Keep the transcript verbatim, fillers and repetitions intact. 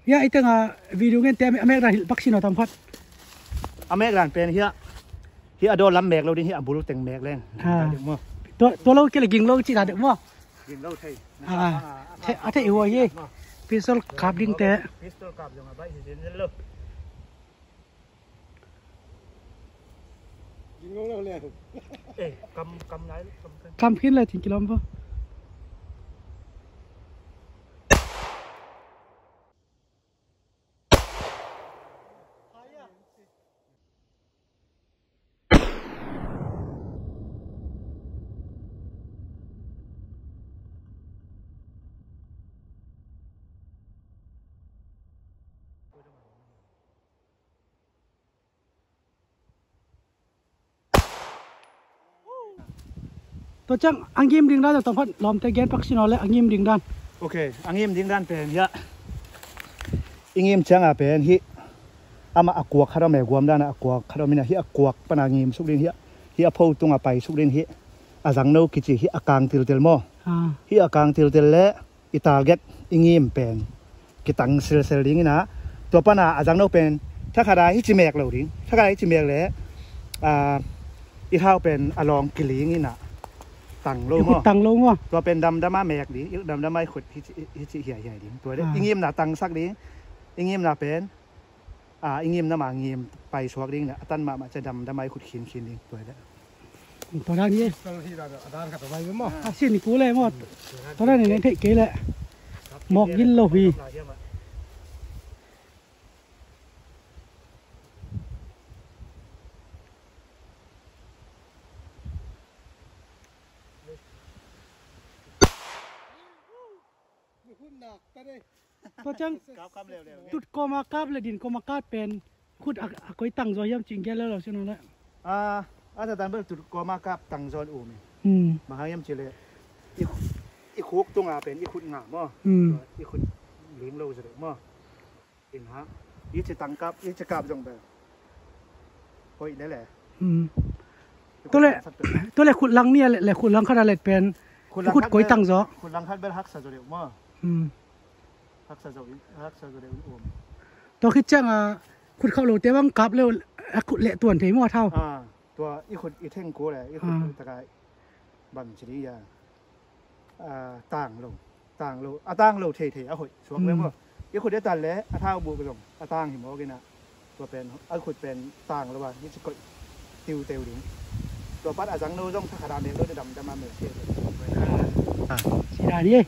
Hiah i tengah video ngente a mek dan hilh pak sin aw tam khat. A mek dan pen hiah, hiah a daw lam mek lo ding, hiah a bul teng mek leng. Ah. Tua, tua lo kei le ging lo cih dan deuh maw? Ging lo thei. Ah, a theih huai hi. Pistol kap dingte. Pistol kap zong a baih hi sin lo. Kam khin lai cin kilawm bo. Tua ciang a ngim ding dan tawh tawmkhat lawmte gen pak sin aw le a ngim ding dan. Ok, a ngim ding dan pen hiah i ngim cianga pen hih amah a kuak khat om e, guam dana a kuak khat om ina hih a kuak pana ngim suk ding hiah, hih a pho tunga pai suk ding hih a zangno kici hih a kang tiltel maw? Ah. Hih a kang tiltel le i target i ngim pen kitang silsel ding ina, tua pana a zangno pen thakhata hici mek lo ding, thakhata hici mek le i thau pen a lawng kiling ina tang lo maw? Tang lo maw? Tua pen damdama mek ding, i damdama i khut hici hiai hiai ding. Tua le i ngimna tangsak ding, i ngimna pen a i ngimna ma ngim paisuak ding na a tan mahmah cia damdama i khut khinkhin ding tua le. Tua dan hi. Pistol hi dan a dan khat a vai ve maw? A sin i ku le maw? Tua dan i neng theih kei le mawk gin lo hi. Tua ciang tut kawma kap le din kawma kap pen khut a koi tangzaw hiam cih gen leuleu sin aw le. A, a tatan bel tut kawma kap tangzaw um hi. Bang hang hiam cih le i khuk tunga pen i khut ngah maw? I khut ling lo zaw deuh maw? Ina i ci tangkap i ci kap zong bel hoih lele. Tua le, tua le khut lang nia le khut lang khat a let pen khut koi tangzaw. Khut lang khat bel haksa zaw deuh maw? Haksa zaw in, haksa zaw deuh in um. Tua khit cianga khut khauh lote bang kap leu a khut leh tuan thei maw a thau? Tua i khut i theng ku le i khut taka bang ci ding ia. Tang lo, tang lo, a tang lo theithei a hoih suak le maw? I khut i tan le a thau buk zong a tang hi mawk ina. Tua pen a khut pen tang lo a hi ci koih tiuteu ding. Tua pat a zangno zong thakhata mek lo damdama mek thei. Sida ni.